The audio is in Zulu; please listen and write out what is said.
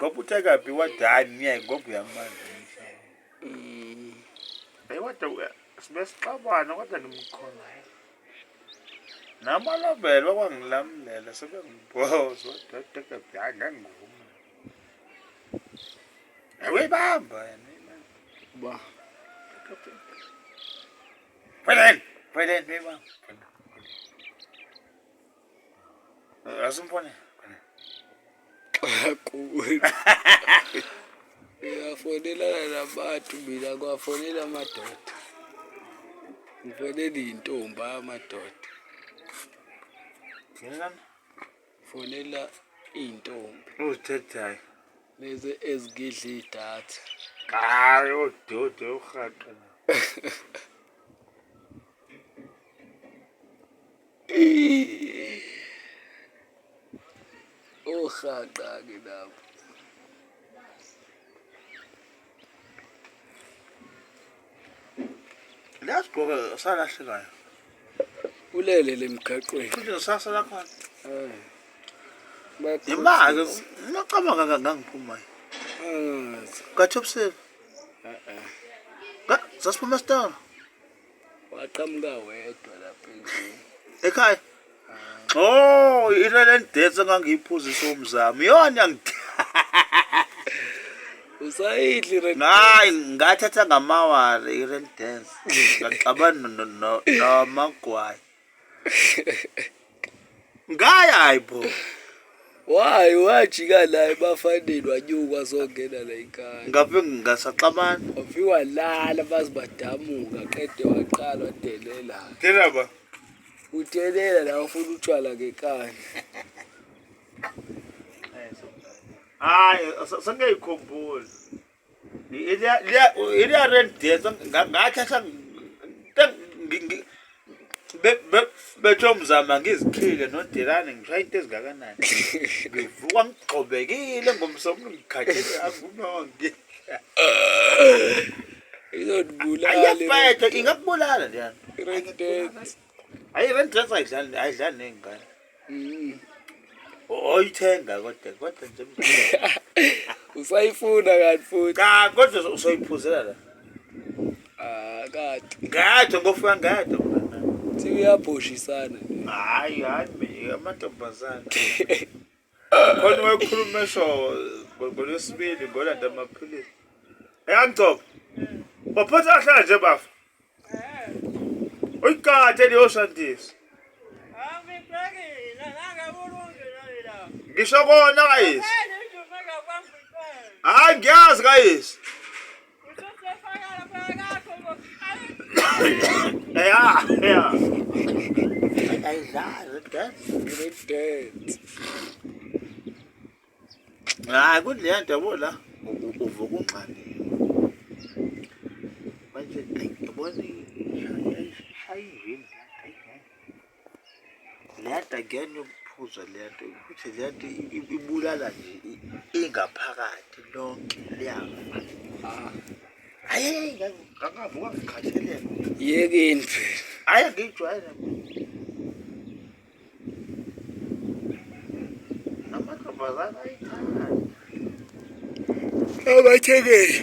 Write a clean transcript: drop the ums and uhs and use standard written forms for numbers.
Ngoba uthakabi wathi hayi ngiyeke ngoba uyamazi. Hayi kodwa sibe sixabana kodwa ngimkhona. Namalobelo kwangilamulela sebengibhoza kodwa hayi ngangivuma. Awuyibamba yena. Ba. Pheleni, pheleni uyibamba. Asumfone. Kakhulu. Ngiyafonelana nabantu mina kwafonela amadoda. Ngifonela iy'ntombi hhayi amadoda. Ngenani? Fonela iy'ntombi. Uzithethayo. Lezi ezigidla idatha. Hayi ododi uhaqa. Ohaqa-ke lapho. Leyasigqoko salahlekayo. Ulele le mgaqweni. Futhi sasala khona. Eh. Imali ngicabanga ngangiphuma. Angazi. Kathobisile. Eh eh. Sasiphuma esitolo. Waqhamuka wedwa lapha endlini. Ekhaya. Oh, i-Red Dates engangiyiphuzisa umzamo. Iyona yangi Usayidli Red Hayi, ngathatha ngamawari i-Red Dance. Ngaxabana nomagwayi. Ngaya hayi bo. Why wajika la ebafaneni wanyuka wazongena la ekhaya. Ngabe ngasaxabana. Wafika walala baze badamuka qede waqala wadelela. Tela ba. Udelela la ufuna utshwala ngenkani. Hayi, sengiyikhumbula. Iliya rent dance ngathatha bethe umzama ngizikhile nodelane ngishaya into ezingakanani ngivuka ngigxobekile ngomsombuluko ngikhathele akunonke Izonibulala. Ayafetha ingakubulala leyana. Red dance. Hayi rent dance ayidlali ayidlali ney'ngane. Oyithenga kodwa kodwa nje. Usayifuna kanti futhi. Cha kodwa usoyiphuzela la. Ah kade. Ngedwa ngofika ngedwa mntana. Thi uyabhoshisana nje. Hayi hayi mina amantombazana. Khona wayekhuluma esho ngolwesibili ngolanda amaphilisi. Eyangigcoba. Waphatha kahle nje bafa. Uyikade leyoshandisi. Ngisho kona kayise. Hayi ngiyazi kayise. Ya, ya. Ayidlali dance. Red dance. Hayi kuleya nto yabo la uvuka ungxamile. Manje ayi yabona ishaya ivini leya nto akuyona yokuphuza leya nto futhi leya nto ibulala nje ingaphakathi lonke liyafa. Hayi ngangavuka ngikhathelele. Yekeni phela. Hayi angiyijwayele mina. Amantombazane ayithanda. Abathekeli.